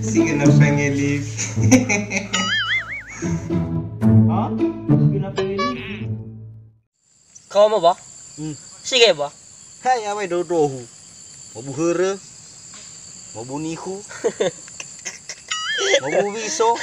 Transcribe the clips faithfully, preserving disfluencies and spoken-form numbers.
Si genap sangelif. Ha? Si genap sangelif? Kawa ma ba? Hmm. Sige ba? Hai, awai dodohu. Mobu hörö. Mobu nihu. Mobu wiso.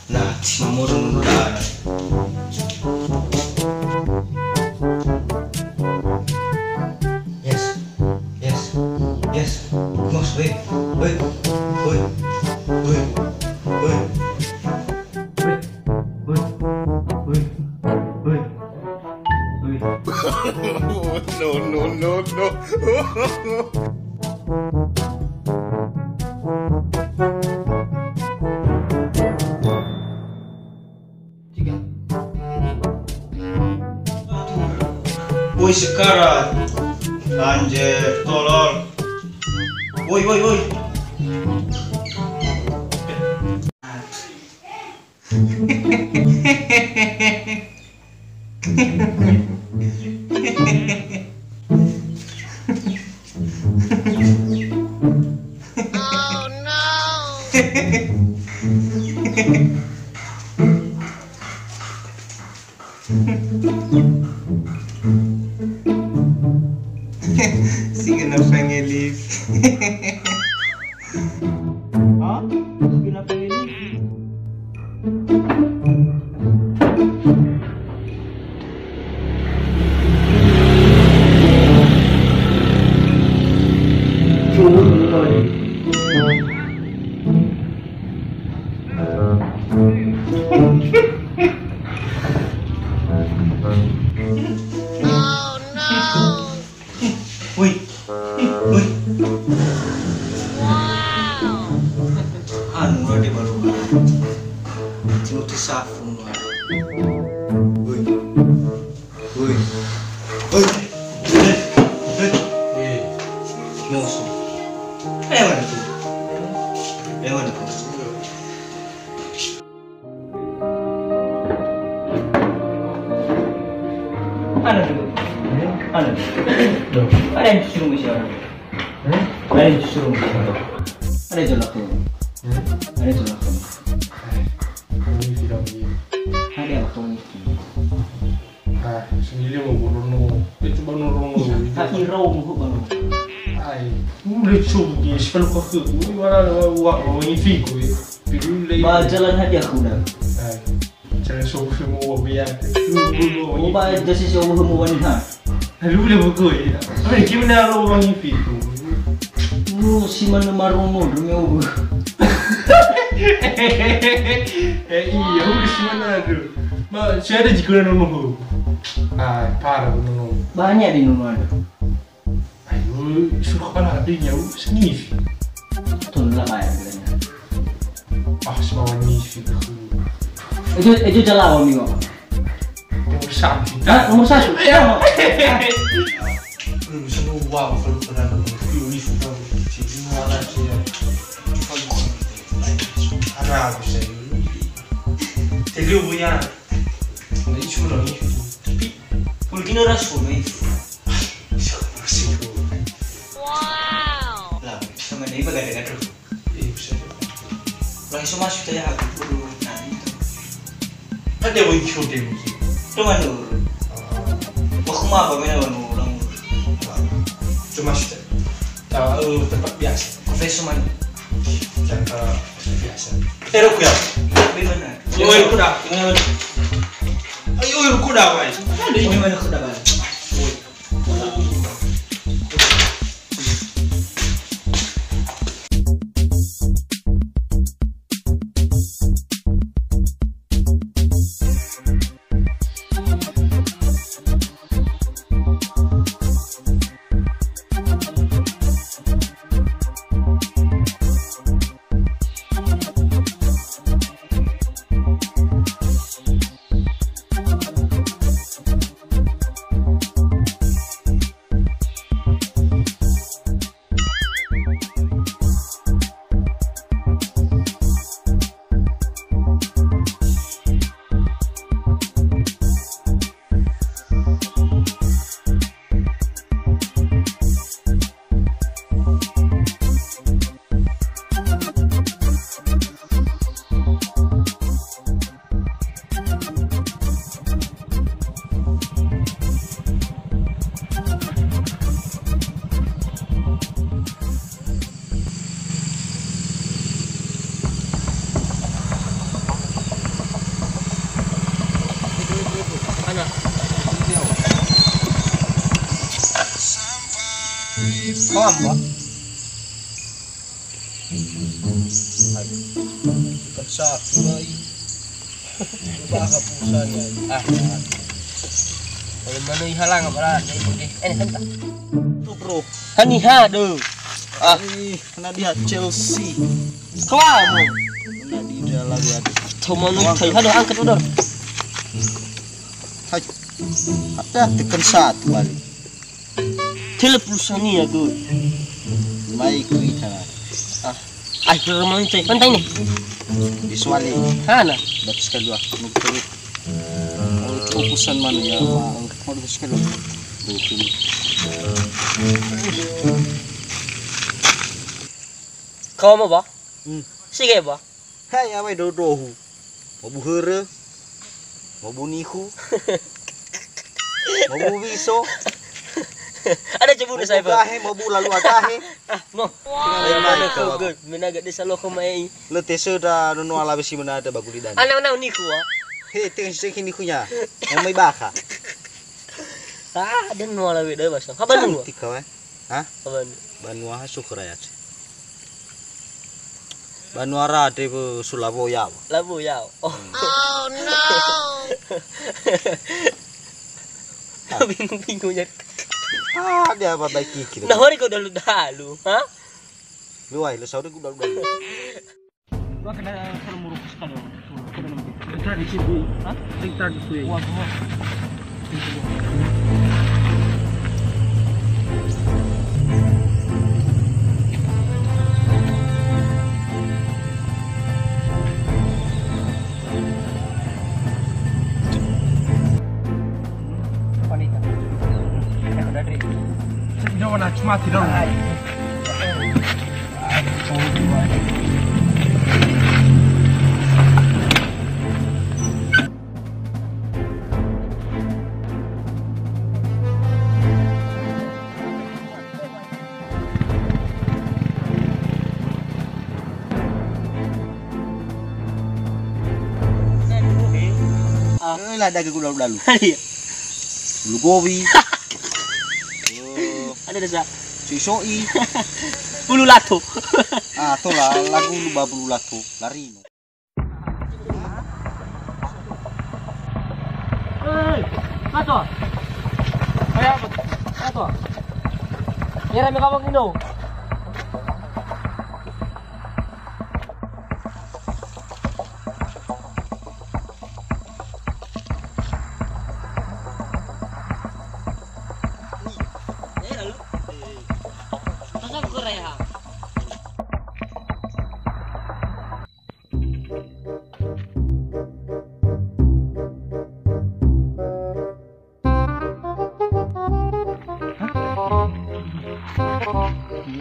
Nah, mamoro nunu da'e. Yes, yes, yes. Mos, woi, woi, woi, woi, woi. Woi, woi, woi, woi. No, no, no, no. Woi, sekarang. Anjir, tolol. Woi, woi, woi. Si genap sangelif. Ha? Si genap sangelif? Woi, woi. Anu ade baru. Tinutu safu. Woi. Woi. Woi. Eh, eh. Eh. Moso. Eh, mana tu? Eh, mana tu? Ana dulu. Ana. Loh. Ada yang suruh misi orang. Hah? Ada yang suruh misi orang. Ada yang tolak tu. Hah? Ada yang tolak tu. Eh, ini tidak begini. Ada yang waktu ini. Ah, sendiri mau bodoh no. Dia coba nurung no. Tak irau muhuk baru. Ai, udah coba dia sekali kau ke. Wala wa wa wa ini fiku. Ba jalan hadiah aku dah. Hai. Jalan sofu mau biar. Lu lu lu. Ba jasi sofu mau wani ha. Lu le buku ya. Apa ni gimana lo wangi fitu? Lu si mana maromo demi aku. Eh iya, lu si mana tu? Ma, si ada jikuna nono. Ah, parah nono. Banyak di nono ada. Ayo, suruh kepala adanya, sniff. Betul lah, Pak, ya, bilangnya. Ah, semua sniff itu. Itu, itu jalawa mi, Bang. Nomor satu. Hah? Nomor satu? Iya. Nomor satu. Hmm, selalu wow, selalu pernah. Tapi Olive tahu. Cik, ini ada sih, ya. Ada apa saya? Jadi, punya. Nah, itu sudah, itu. Tapi, mungkin orang sudah itu. Masih, Bu. Wow. Lah, sama ini bagaimana, Bro? Iya, bisa. Langsung masuk aja, aku kudu nanya itu. Kan dia mau ikut dia mungkin. Cuma dulu. Oh. Aku mah apa, mana, Bang, orang? Cuma sudah. Tahu tempat biasa. Profesor mana? Jangan biasa. Eh, Ruku ya? Bagaimana? Oh, Ruku dah. Ayo, Ruku dah, Bang. Ada ini mana Ruku dah, Bang? Paham, Pak? Bukan satu lagi. Bahasa pulsanya. Ah. Kalau mana ihalang apa lah, saya ikut deh. Eh, kan tak? Tuh, Bro. Kan iha, deh. Ah. Ih, kena dia Chelsea. Kamu. Kena di dalam ya. Cuma nu saya ada angkat udah. Hai. Ada tekan satu kali. Telepon sania, Gus. Mai kui tara. Ah, ai, ke rumah nanti. Pantai nih. Di Suwali. Hana. Dapat sekali dua. Nukuri. Oh, itu urusan mana ya, Pak? Mau dapat sekali dua. Nukuri. Kau mau, Pak? Hmm. Sige, Pak. Hai, awai dodohu. Mobu hörö, mobu nihu, mobu wiso, ada cemburu mobu saya, Pak. Gahe, mobu lalu agahe. Ah, mo. Lain lain, so kau. Good. Menaga desa loko mai. Le tesöda nono alawe si menada baguli dan. Anak-anak nihu, ah. He, tengah si nihunya. Yang mai baka. Ah, dan no alawe dah, Mas. Apa dulu? Cantik kau, eh. Hah? Apa ni? Banua ha Sukhra ya, Cik. Banua rade be sulawo yawa. Lawo yawa. Oh. Oh, no. Bingung-bingung ya. Ah, dia apa baik kiki. Nah, hari kau dalu-dalu, ha? Luai, le sauri ku dalu-dalu. Wa kena selalu muruk sekali. Entar di sini. Hah? Entar di sini. Wa, wa. Panika. Udah, Dri. Saya udah warna cuma tidak. Eh, lah, daga ku dalu-dalu. Iya. Bulu gowi. Oh. Ada desa. Soi-soi. Bulu lato. Ah, tola lagu lu ba bulu lato. Larino. Hei, lato. Hei, apa? Lato. Ira me kawang indo.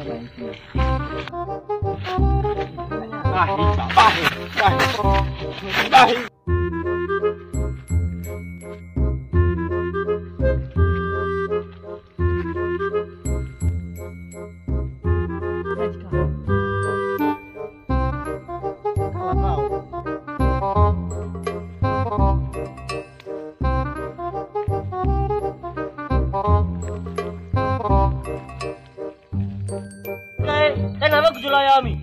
Bahi, bahi, bahi, bahi. Eh, eh, nama gejolai ami?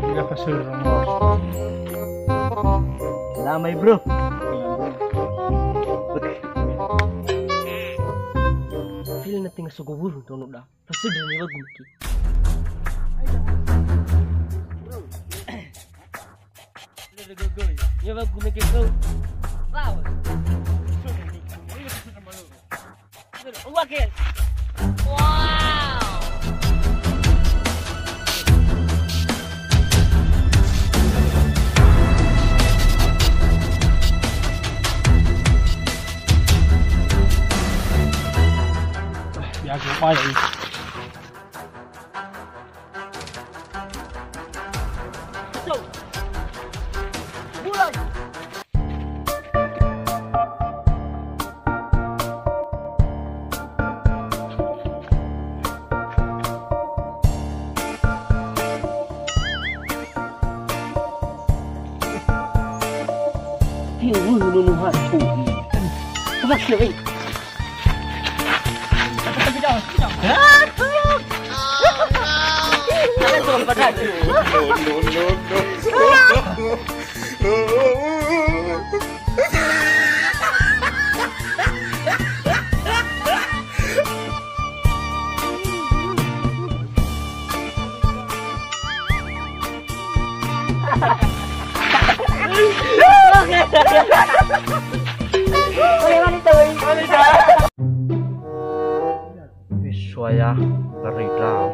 Udah pasur rumah. Damai, bro. Fil na tenga sogo burung tono da. Fasöndra niŵa'ögu mege. Niŵa'ögu mege, bro. Lawan. Uwa ke. Wow. Ya, gue payah ini. Mulai. Tiwuhu nunuha tuhi. Coba sih, weh. Suaya ngeri dau.